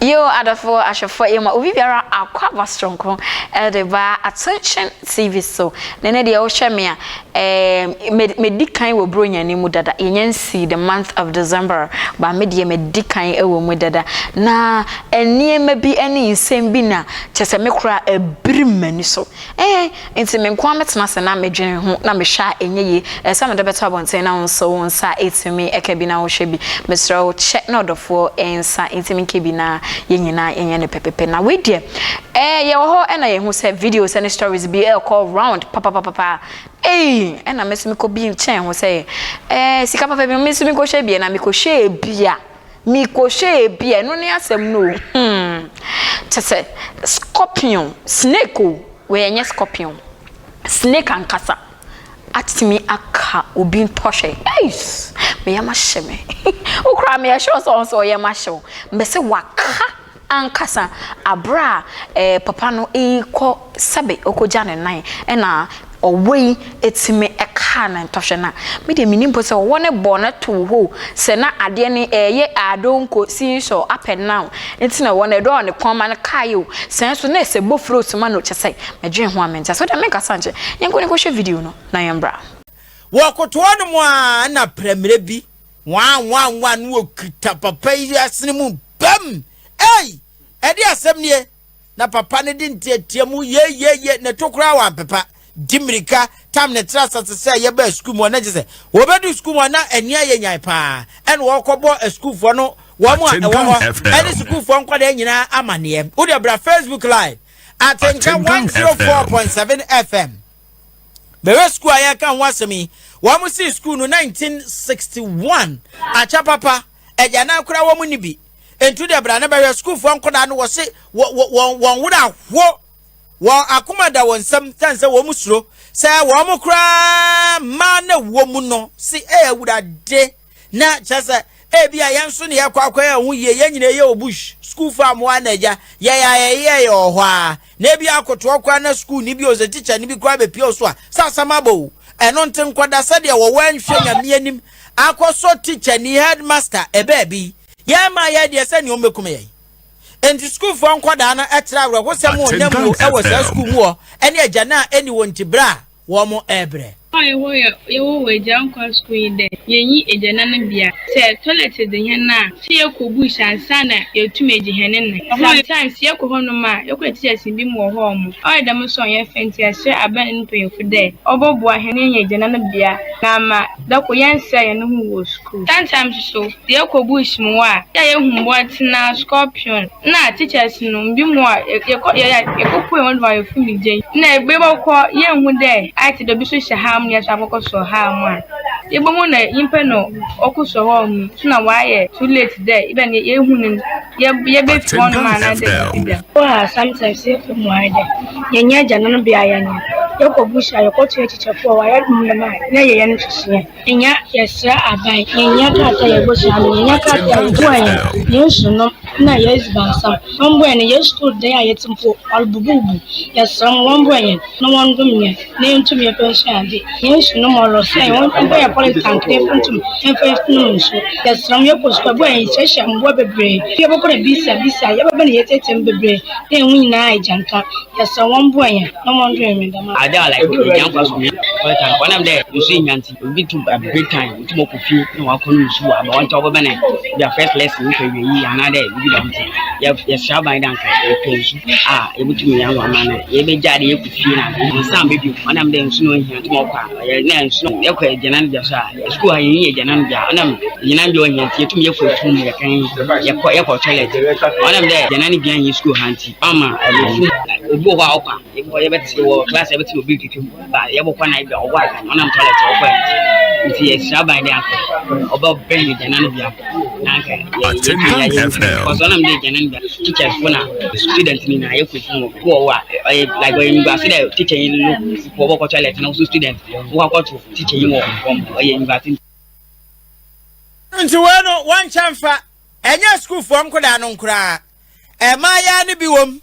Yo, adɔfoɔ ahwɛfoɔ, yɛma obi biara akwaaba soronko de ba Attention TV so. Na ɛnɛ deɛ wohwɛ me a, ɛɛm, medi kan wɔ Buronya no mu dada. Yɛnya nsii the month of December, ba me deɛ medi kan wɔ mu dada. Na nneɛma bi ne nsɛm bi na kyerɛ sɛ me koraa ɛbirim m'ani so. Ɛɛ, nti me nko ara mɛtena ase na medwene ho na mehwɛ a ɛnyɛ yie. Ɛsɛ sɛ mede bɛto abɔnten na wo nso wo nsa atumi ka bi na wohwɛ bi. Mesrɛ wo kyɛ na ɔdɔfoɔ nsa ntumi nka bi na yɛn nyinaa yɛnyɛ no pɛpɛpɛ. Na wei deɛ, ɛɛ, yɛwɔ hɔ na yɛhu sɛ videos ne stories bi rekɔ round papapapapa. Ei, ɛna me nso mekɔ bi nkyɛn ho sɛ, ɛɛ, sika papa bi, me nso mekɔhwɛ bi na mekɔhwɛɛ bi a. Mekɔhwɛɛ bi a, ɛno ne asɛm no o, hmm. Kyɛ sɛ scorpion, snake o, wei ɛnyɛ scorpion, snake ankasa atumi aka obi ntɔhwɛ. Eish! Me yam ahye me. Wo koraa meyɛ sure sɛ wo nso wo yam ahye wo. Mese waka ankasa aberɛ a eh, papa no rekɔ sɛbe ɔkɔgya ne nan ɛna ɔwɔ yi tumi kaa no ntɔhwɛ no a, me deɛ mennim mpo sɛ ɔwɔ no bɔɔ no too hɔ o, sɛ na adeɛ no ɛreyɛ adonko, seesaw, up and down nti na ɔwɔ no ɛdɔɔ ne kɔn ma no kaeɛ o, sɛ nso na ɛsɛ bofuro ma no kyɛ sɛ medwene ho a mente aseɛ. Wodeɛ menkasa nkyɛ, yɛnkɔ ne kɔhwɛ video no na yɛmbra. Wɔkotoɔ no mu ara na prɛmire bi Nwanwanwa no wɔkita papa yi asene mu bam! Ei! Ɛde asɛm nie! Na papa no de nteateamu yeyeye ne to koraa wampepa. Di mmirika tam ne tra asase sɛ yɛbaa sukuu mu hɔ na kyerɛ sɛ wɔbɛdu sukuu mu hɔ na ani ayɛ nyan paa ɛna wɔkɔbɔ asukuufoɔ no wɔn a ɛwɔ hɔ ɛne sukuufoɔ nkwadaa nyinaa amaneɛ. Wode bra Facebook Live Atenka 104.7 FM. Bɛhwɛ sukuu a yɛreka ho asɛm yi. Wɔn sii sukuu no 1961. Akyɛ papa, agyanan koraa wɔn ni bi. Ntu deɛ bra na bɛhwɛ sukuufoɔ nkɔdaa no wɔse wɔn wɔn werɛ aho. Wɔn akoma da wɔn nsam sɛn sɛ wɔn suro sɛ wɔn koraa mmaa na wɔ mu no se ɛyɛ awurade. Na kyerɛ sɛ, ebia yɛn nso na yɛkɔ akɔyɛ ho yie, yɛn nyinaa yɛ wɔ bush, sukuufo a mmoa na agya, yɛyɛ a yɛyɛ yɛ wɔ hɔ ara. Na ebia akotoɔ koraa na sukuuni bi o, sɛ tikyani bi koraa bɛpie wo so a, sɛ asɛm aba o. Ɛno nti nkɔda sɛdeɛ wɔwɔ anhwɛ Nyame anim akɔsɔ tikyani, headmaster, ɛbaabi. Yɛn mmaa yɛ deɛ sɛ nea wɔbɛkum yɛn. Enti sukuufoɔ nkɔdaa no kyerɛ awerɛhosɛm wɔ nnamuo wɔ saa sukuu mu hɔ ne agyanan a ɛnni wɔn nti berɛ a wɔrebrɛ. Haw a yɛwɔ yɛ yɛwɔ wɔ Egyankwa skuul nye dɛ yennyi egyananbea. Sɛ toilet dze hɛn a, sɛ yɛkɔ bush ansaana yeetum egye hɛn nan. Sometimes yɛkɔ hɔnom a, yɛkɔ na teachers binom wɔ hɔ a ɔmo ɔyɛ dɛm so a ɔnnyɛ fɛ ntsi yɛserɛ aban ne mpanyimfo dɛ wɔbɔboa hɛn na yenya egyananbea na ama da kor yɛnnsɛɛ hɛn ho wɔ skuul. Sometimes so sɛ yɛkɔ bush mu hɔ a, yɛ a yehu mbowatsena, scorpion, Nna teachers no binom a yɛkɔ yɛkɔpuei hɔn do a yɛfum gya yi, nna yɛbɔkɔ yennhu dɛ ayɛ tse dɛ obi so hyɛ haw mu na yɛso akɔkɔsɔ haw mu a, yebohu na nyimpa no ɔkɔsɔ hɔ mu so na ɔayɛ too late dɛ ebɛn yehu no no yebefi hɔnom anaadɛ biribi dɛm. Wɔ ha sometimes yɛfa mu ayɛ dɛ yɛnnyɛ agyananbea yɛnyɛ, yɛkɔ bush a yɛkɔto yɛn kyekyɛfo a wɔayɛ dɛm a na yɛyɛ no nhyehyɛɛ. Yɛnya yɛsrɛ aban, yɛnya krataa a yɛbɔsua do, yɛnya krataa a wɔboa hɛn, hɛn nsu nom na hɛn edzibansam. Wɔmboa hɛn, hɛn skuul dan a yɛtse mpo ɔrobububu. Yɛserɛ hɔn wɔmboa hɛn na wɔndom hɛn na yentum yɛmfa nsua adze. Hɛn nsu nom ɔrosɛɛ, wɔmfa hɛn poly tank na yɛmfa ntum mfa nnom nsu. Yɛserɛ hɔn yɛkɔ skuul a boa hɛn, yɛhyiahyia mbowa beberee. Yɛbɔkɔ na bisa bisa, yɛbɛba na yɛtseetsee mu beberee na hɛn ho nyina ayɛ gyanka. Yɛserɛ hɔn wɔmboa hɛn. Ade a like egya nkwa so poly tank ɔnam dɛ nsu enya ntsi obi tum break time otum ɔkɔ fie na ɔakɔ nom nsu wɔ aba ɔnkyɛ ɔbɛba na bi a first lesson wokɔ ewie yi anaa dɛ biribi dɛm ntsi yɛ yɛsrɛ aban dɛ anka yɛpɛ nsu a yebotum yɛano ama no yebegyaa dɛ yɛkɔ fie na adze ɔnnsan ba bio ɔnam dɛ nsu no ohia tum ɔkɔ a ɔyɛ na nsu no yɛkɔ egyananbea so a skuul ha yennyi egyananbea ɔnam egyananbea ohia ntsi yetum yɛkɔ efuw mu yɛkɛn yɛkɔ yɛkɔ toilet ɔnam dɛ egyananbea nnyi skuul ha ntsi. Ama ɛbɛfu obi wɔ hɔ a ɔkɔ a yɛbɛkɔ yɛbɛte wɔ class yɛbɛte obi retwitwi mu ba yɛbɛkɔ na ebi a ɔwɔ aka no ɔnam toilet ɔkɔ yɛ nti yɛsrɛ aban dɛ anka ɔbɛbɛn agyanan bea na anka yɛtumi ayɛ because ɔnam dɛ agyanan bea teachers fo na student ni na yɛkɔ fi mu wɔ hɔ a ɔyɛ like ɔyɛ nguase dɛ teacher yi no wɔbɛkɔ toilet na nso student wɔkɔ akɔto teacher yi wɔ fam ɔyɛ nguase. Nti wei no wɔnkyɛ mfa ɛnyɛ sukuufoɔ nkodaa no nkoraa. Mmaayaa no bi wom,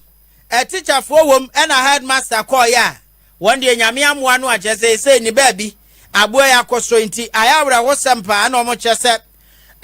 atikyafoɔ wom ɛna headmaster kɔɔeɛ a wɔn deɛ Nyame amoa no a kyerɛ sɛ seesei ne baabi aboa yi akɔ so nti ayɛ awerɛhosɛm paa ɛna wɔn kyerɛ sɛ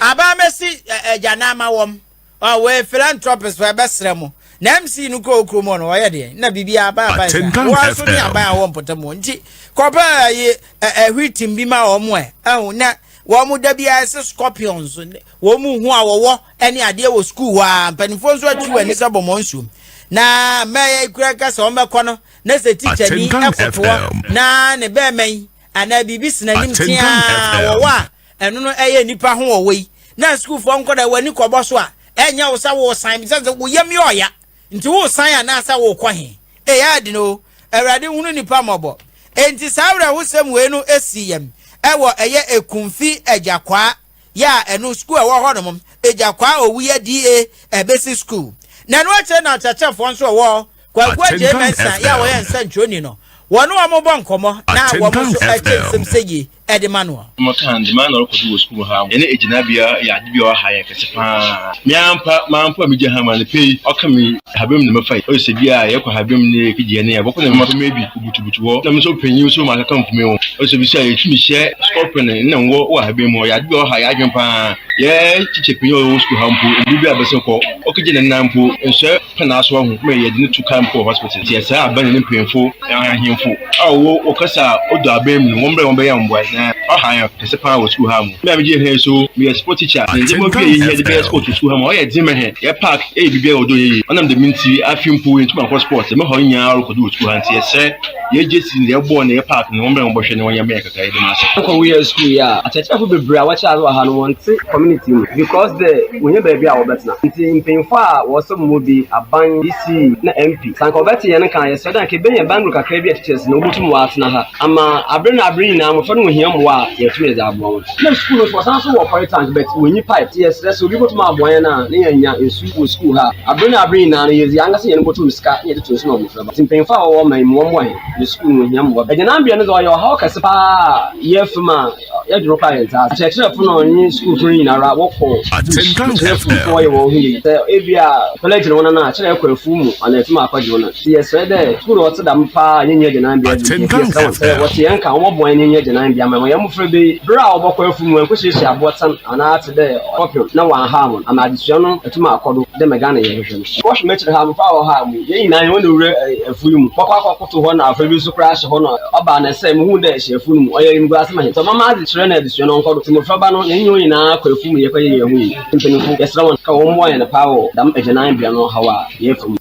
aban mɛsi agyanan ma wɔn. Wɔyɛ philanthropist fo ɛbɛsrɛ mo. Na MC no kɔ okurom hɔ no ɔyɛ deɛ na biribi aban aban saa. Wɔn nso ne aban a wɔwɔ mpɔtam hɔ nti kɔpɛ ɛyi ɛhwitim bi ma wɔn ɛ ɛho na wɔn da bi ayɛ sɛ scorpions wɔn mu hu a wɔwɔ ɛne adeɛ wɔ sukuu hɔ a mpanimfoɔ nso atwi wɔn ani sɛ bɔmɔ nsuom na mmɛyɛ kura kasa wɔn bɛkɔ no na sɛ tikya ni ɛkotoɔ na ne bɛɛma yi anaa biribi sena anim teaa wɔwɔ a ɛno no ɛyɛ nipa ho wɔwɔ yi na sukuufoɔ nkɔda wɔn ani kɔbɔ so a ɛnyɛ wo sɛ woresan sɛ sɛ wo yam yɛ ɔya nti woresan anaasɛ worekɔ he ɛyɛ ade no awurade hunu nipa mmɔbɔ enti saa awerɛhosɛm wei no esi yɛm ɛwɔ ɛyɛ ekumfi agyakwaa yɛ a ɛno sukuu ɛwɔ hɔ nom agyakwaa owuya da ɛbɛsi sukuu na ɛno akyerɛ na akyerɛkyerɛfoɔ nso ɛwɔ kwaku agyei mɛnsa yɛ a wɔyɛ nsɛntwerɛni no wɔne wɔn bɔ nkɔmmɔ na wɔn nso ɛkyɛ nsɛm sɛ yie de ma noɔ. Wɔkaa no, dɛm ara na ɔrokɔ do wɔ skuul ha. Hɛn egyinabea yɛ adze bi a ɔha hɛn kɛse paa. Me ara mpo, mara mpo a migyina ha ma anapa yi, ɔka me haban mu na mɛfae. Ɔyɛ sɛ bi a yɛkɔ haban mu na yekegye hɛn a, yɛbɔkɔ na mpoma bi obutubutu hɔ. Nna me so panyin so makɛka mpoma yi ho. Ɔyɛ sɛ bi so a yetum hyɛ scorpion na ngɔ wɔ haban mu. Ɔyɛ adze bi a ɔha hɛn adwen paa. Yɛ teacher panyin a ɔwɔ skuul ha mpo, mber bi a abɛsen kɔ, ɔkɛgye ne nan mpo, nsɔɛ pɛ na asoa ho ma yɛdze no to kar mpo wɔ hospital. Ntsi yɛsrɛ aban na ne mpanyimfo, ahemfo a wɔwɔ wɔ kasa a ɔdɔ aban mu no, wɔmbrɛ wɔbɛyɛ mboa na ɔha hɛn kɛse paa wɔ skuul ha mu. Me a migyina ha yi so, meyɛ sport teacher na ndzɛmba bi a yehia dze bɛyɛ sport wɔ skuul ha mu a, ɔyɛ dzen ma hɛn. Yɛ park, yɛyɛ biribiara wɔ do ɔnnyɛ yie. Ɔnam dɛm ntsi, afe mpo yenntum annkɔ sport. Dɛm haw yi nyinara rokɔ do wɔ skuul ha ntsi yɛserɛ yɛ gyesi na yɛ bɔɔl na yɛ park no wɔmbrɛ wɔbɔhwɛ na wɔnyɛ ma yɛn kakra. Yɛda mo ase. Mokɔ woyɛ school yi a, akyerɛkyerɛfo bebree a wɔkyerɛ adze wɔ ha no wɔnntse community mu because dɛ wonnya beebi a wɔbɛtsena. Ntsi mpanyimfo a wɔsom mu bi, aban, DC na MP, sɛ anka wɔbɛtse hɛn nka a, yɛserɛ dɛ anka yebenya bangro kakra bi a teachers no wobotum wɔatsena ha ama aber na aber nyina mbofra no wohia mboa a yeetum yɛdze aboa hɔn. Na skuul no so wɔsan so wɔ poly tank but wonnyi pipe ntsi yɛserɛ sɛ obi botum aboa hɛn a na yenya nsu wɔ skuul ha a, aber na aber nyina no yɛdze hɛnankasa hɛn bɔtɔ mu sika na yɛdze to nsu ma mbofraba. Ntsi mpanyimfo a wɔwɔ ɔman yi mu wɔmboa hɛn na skuul no wohia mboa. Egyananbea no dze ɔyɛ ɔhaw kɛse paa a yɛrefa mu a yɛdwen ho koraa a yɛnntse ase. Akyerɛkyerɛfo na ɔnye skuulfo no nyinara wɔkɔ bush, kyerɛkyerɛfo mpo wɔyɛ hɔn ho yie. Sɛ ebi a kɔlɛgye no hɔn a kyerɛ kɔ efuw mu anaa etum akɔgye hɔn a. Ntsi yɛserɛ dɛ skuul a ɔtse dɛm paa a yennyi egyananbea dze nti yɛserɛ hɔn sɛ wɔtse hɛn nka a wɔbɔboa hɛn na yenya egyananbea ma hɛn mbofra bi ber a wɔbɔkɔ efuw mu wɔnnkɔhyiahyia aboɔtsen anaa tse dɛ ɔpem na wɔannhaw hɔn ama adzesua no etum akɔ do dɛ ma Ghana yɛhwehwɛ no. Wɔhwɛ m'ekyir ha, mbofra a wɔwɔ ha mu, hɛn nyina hɛn ewura efuw yi mu, bɔkɔ akɔkotow hɔ na afra bi so koraa hyɛ hɔ na ɔba na sɛ muhun dɛ hyɛ efuw no mu, ɔyɛ enyimguase ma hɛn. Ntsi ɔmama adzekyerɛ na adzesua no ɔnkɔ do. Ntsi mbofraba no, hɛn nye hɔn nyina kɔ efuw mu yɛkɔyɛ hɛnho yie. Mpanyimfo, yɛserɛ hɔn kɛ wɔmboa hɛn paa wɔ dɛm egyananbea no haw a yɛrefa mu.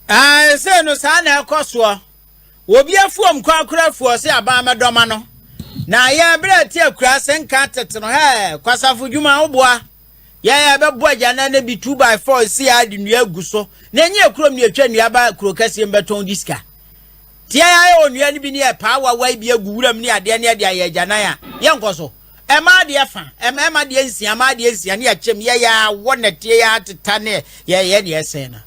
Ae sei no saa na ɛkɔ soɔ. Obi afuom kɔ akora afuo ɔse aban mɛdɔ ma no. Na yɛn berɛ a ɛte akura se nka tete no hɛɛ kwasafo dwuma woboa. Yɛn a ɛbɛbɔ agyanan no bi 2 by 4 si a de nnua agu so. Na ɛnyɛ kurom ne ɛtwa nnua ba kuro kɛseɛ mu bɛtɔn di sika. Nti yɛn ayɛ wɔ nnua no bi ne yɛpaa wawae bi agu wuram ne adeɛ ne ɛde ayɛ agyanan a yɛnkɔ so. Ɛmaa deɛ fa, ɛmɛɛma deɛ nsia, maa deɛ nsia ne yɛkyɛm yɛyɛ awɔ nɛteɛ yɛ ateta ne yɛyɛ deɛ ɛsɛn no.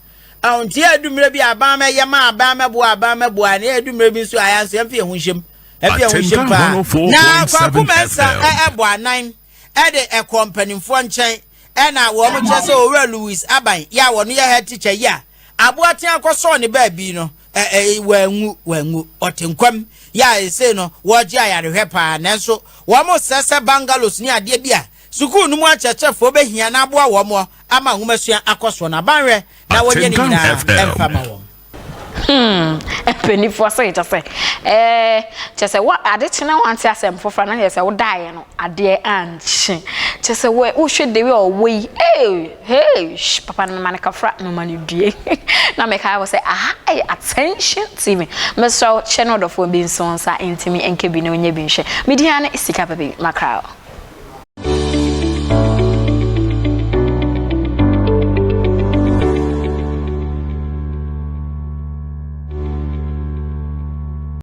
Ɛho nti yɛ adu mmerɛ bi a aban mɛyɛ ma aban mɛboa aban mɛboa ne yɛ adu mmerɛ bi nso a yɛn nso yɛmfa yɛn ho nhyɛm ɛmfa yɛn ho nhyɛm paa. Na Kwaku Mensah ɛbɔ anan ɛde ɛkɔ mpanimfoɔ nkyɛn ɛna wɔn kyerɛ sɛ Owura Louis Aban yɛ a wɔn yɛ head teacher yi a aboaten akɔsɔɔ ne baabi no ɛ ɛ wɔanwu wɔanwu ɔte nkwam yɛ a ɛsei no wɔregye ayarehwɛ paa nanso wɔn sɛ sɛ bungalows ne adeɛ bi a sukuu no mu akyerɛkyerɛfoɔ bɛhia na aboa wɔn ama nwomasua akɔ soɔ no abanhwɛ na wɔnyɛ ne nyinaa ɛmfa ma wɔn. Mpanimfoɔ sɛ kyɛ sɛ ɛɛ kyɛ sɛ wa ade kye na wante asɛm foforɔ na yɛ sɛ wodaeɛ no adeɛ ankye kyɛ sɛ wɔ wohwɛ dewi a ɔwɔ yi ee hey shh papa no mema no kafra mema no due na mekae wɔ sɛ aha ɛyɛ attention tv mesrɛ wo kyɛ ne ɔdɔfoɔ bi nso nsa ntumi nka bi na ɔnyɛ bi nhwɛ medin ara ne sika papa bi makra o.